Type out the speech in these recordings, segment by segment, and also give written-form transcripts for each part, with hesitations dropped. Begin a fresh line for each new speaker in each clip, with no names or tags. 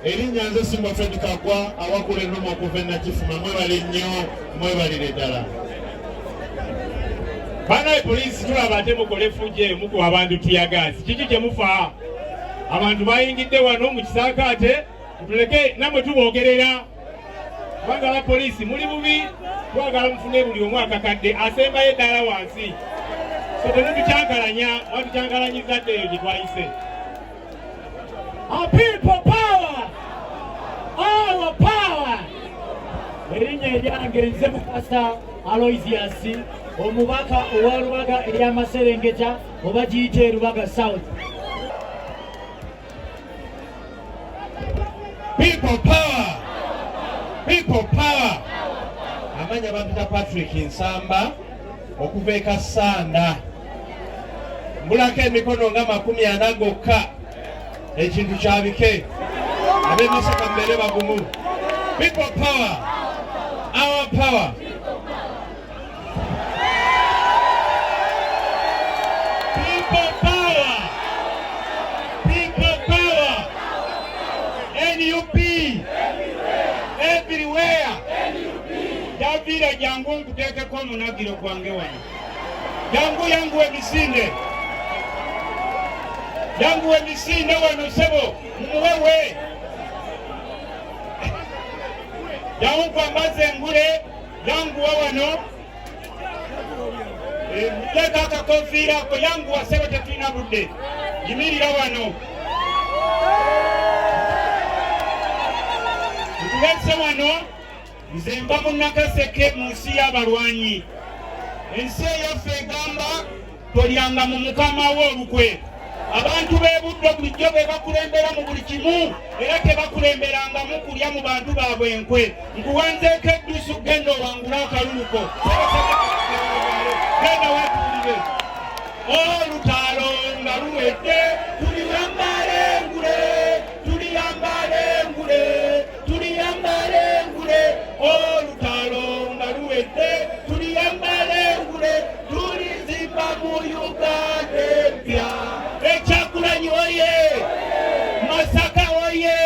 Erinnya nze Simba Fred Kaggwa awakula ennuma okuva e Nakifuma. Mwebale nnyo, mwebalire ddala.
Banaye poliisi tulaba ate mukole effujjo eyo mukuba abantu tiyagaasi. Kiki kye mufa? Abantu bayingidde wano mu kisaakaate, mutuleke nammwe tuboogerera. Kubanga aba poliisi muli bubi, twagala mufune buli omu akakadde asembayo eddaala wansi. So temutukyankalanya, mwatukyakalanyiza dda eyo gye twayise.
Our people power! Our power! Erinnya eryange nze Mukasa Aloysius, omubaka owa Lubaga ey'amaserengeta oba giyite Lubaga South.
People power! People power! Amanya bampita Patrick Nsamba okuva e Kassanda. Mbulako emikono nga 40 gokka, ekintu kyabike. Ab'e Masaka mubeere bagumu. People power! Our power!
People power! People power! NUP! Everywhere! Javiira jangu nkuteekeko omunagiro gwange wano. Jangu yanguwa emisinde. Yanguwa emisinde wano ssebo mumuwewe. Jangu nkwambaze engule, yanguwa wano. Teeka akakofiira ako, yanguwa ssebo tetulina budde. Yimirira wano. Nkulese wano. Nze nva mu Nakaseke mu nsi y'abalwanyi. Ensi eyaffe egamba tolyanga mu mukama wo olukwe. Abantu b'e Buddo bulijjo be bakulembera mu buli kimu era tebakulemberangamu kulya mu bantu baabwe enkwe. Nkuwanzeeko eddusu, genda owangule akalulu ko. Genda wetuulire. Olutalo nga luwedde tuliyambala engule, tuliyambala engule, tuliyambala engule. Olutalo nga luwedde tuliyambala engule, tulizimba mu Uganda empya. Ekyagulanyi oye! Masaka oye!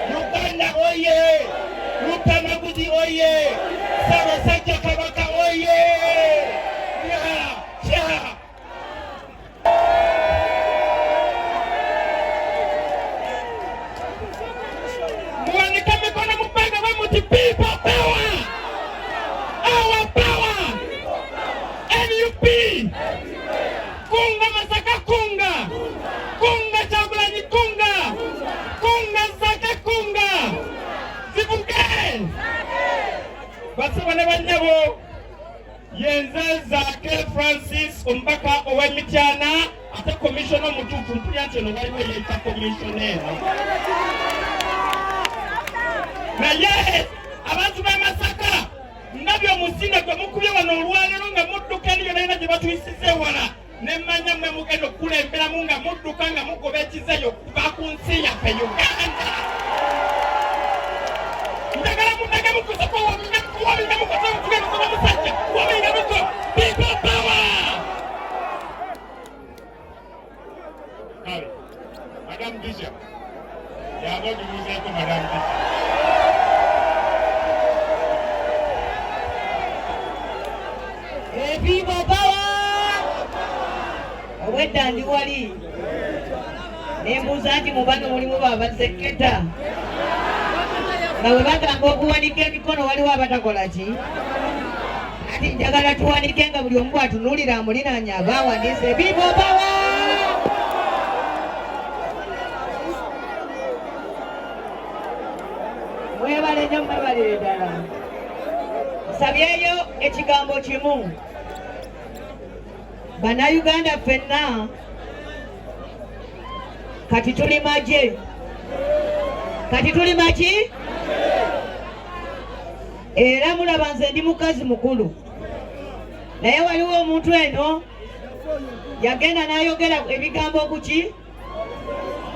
Uganda oye! Lutamaguzi oye! Ssaabasajja Kabaka oye! Ya! Muwanike emikono mu bbanga bwe muti people power! Our power! NUP! Kunga Masaka kunga! Kunga Kyagulanyi kunga! Kunga Zake kunga! Zivuge! Basebo ne bannyabo, yenze Zaake Francis omubaka ow'e Mityana ate komishona omutuufu mpulira nti eno waliwo eyeyita komishona eno. Naye abantu b'e Masaka ndabye omusinde gwe mukubye wano olwaleero nga mudduka eri yonna yonna gye batuyisiza ewala, ne mmanya mmwe mugenda okukulemberamu nga mudduka nga mugoba ekizeeyo okuva ku nsi yaffe Uganda. Njagala munage mukusoko wabinga mukoso mutuge mukono musajja wabinga muko people power.
Kale, Madam Disha, yaba otubuuzeeko Madam Disha.
People power! Obwedda ndi wali ne mbuuza nti mu bano mulimu babazeketa nga bwe bagamba okuwanika emikono waliwo abatakola ki? Ati njagala tuwanike nga buli omu bw'atunuulira amulinaanye aba awanise. People power! Mwebale nnyo, mwebalire ddala. Nsabyeyo ekigambo kimu. Bannayuganda ffenna kati tuli magye, kati tuli maki, era mulaba nze ndi mukazi mukulu, naye waliwo omuntu eno yagenda n'ayogera ebigambo kuki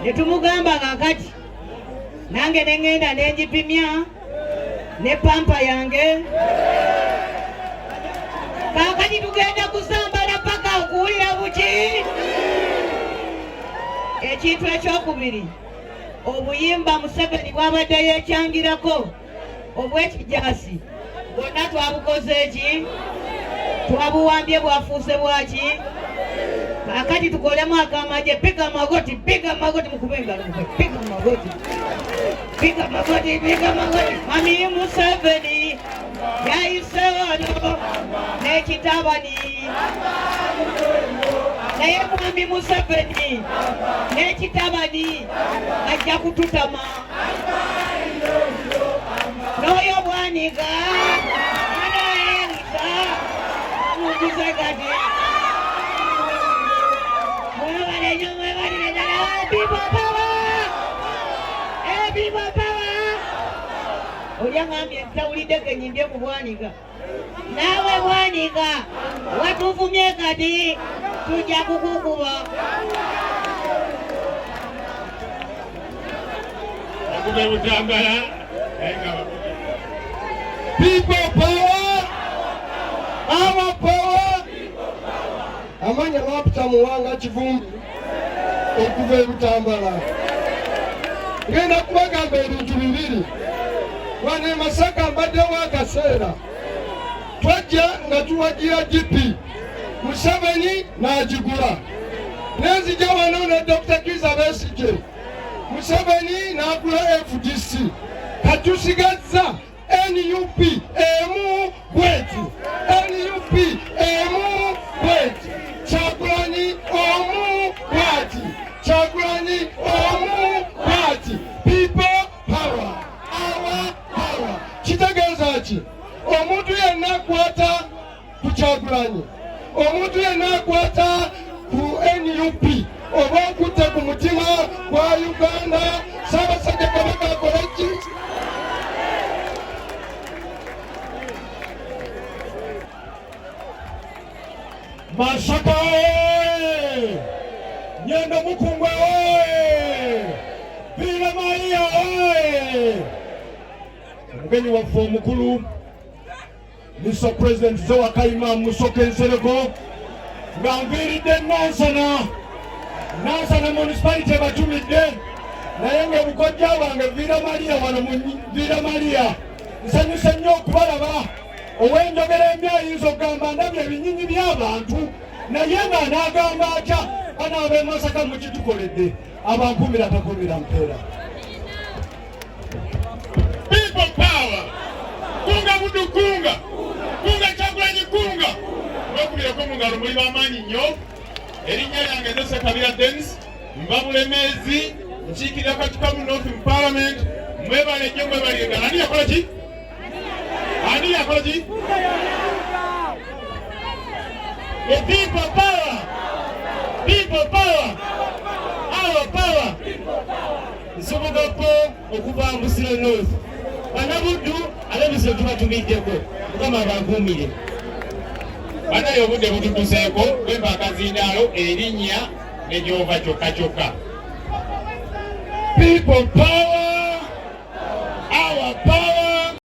ne tumugamba kaakati nange ne ŋŋenda ne ngipimya ne pampa yange. Kaakati tugenda kusambala paka okuwulira buki. Ekintu ekyokubiri, Obuyimba Museveni bwabadde yeekyangirako obw'ekijaasi bwonna twabukoze ki? Twabuwambye, bwafuuse bwaki? Kaakati tukolemu akamagye. Piga magoti, piga magoti, mukube engalo, piga magoti, piga magoti, piga magoti. Mami Museveni yayise wano n'ekitabani, naye mwami Museveni n'ekitabani ajja kututama n'oyo Bwanika anaelisa muguze kati. Mwebale nnyo, mwebalire ddala. People power, people power. Oli aŋambye ntawulidde kenyimbye ku Bwanika. Naawe Bwanika watuvumye, kati tujja kukukuba.
Okuva e Butambala naye nga
People power! Our power! Amanya Bapita Muwanga Kivumbi okuva e Butambala. Ngenda kubagamba ebintu bibiri. Wano e Masaka mbaddewo akaseera. Twajja nga tuwagira DP. Museveni n'agigula. Nenzija wano ne Dr. Kizza Besigye. Museveni n'agula FDC. Katusigazza NUP emu bweti. NUP emu bweti. Kyagulanyi omu bwati. Kyagulanyi omu bwati. People power. Our power. Kitegeeza ki? Omuntu yenna akwata ku Kyagulanyi, omuntu yenna akwata ku NUP, oba okutte ku mutima gwa Uganda. Ssaabasajja Kabaka akole ki?
Masaka oye! Nyendo Mukungwe oye! Villa Maria oye! Omugenyi waffe omukulu Mr. President Zowa Kayima Musoke Nsereko, nga nviiridde Nansana, Nansana Municipality batumidde, naye nga obukojja bwange Villa Maria, wano mu Villa Maria. Nsanyuse nnyo okubalaba. Ow'enjogera embi ayinza okugamba ndabye ebinyinyi by'abantu, naye nga anaagamba atya? Bana ab'e Masaka mukitukoledde. Abankumira takumira mpeera.
People power! Kunga Buddu, kunga! Kunga Kyagulanyi, kunga! Mwekubireko mu ngalo, muli b'amaanyi nnyo. Erinnya lyange nze Sekabira Denis, nva Bulemeezi, nkiikirira Katikamu North mu Parliament. Mwebale nnyo, mwebalire ddala. Ani yakola ki? Ani yakola ki?
The people power! People power! Our power! Nsubugapo okuva Busiro North. Banabuddu ab'ebisiro tubatumiddeko. Mukama abakuumire.
Banaye, obudde bututuseeko. Bwemba akazindaalo, erinnya ne gyova kyokka kyokka.
People power!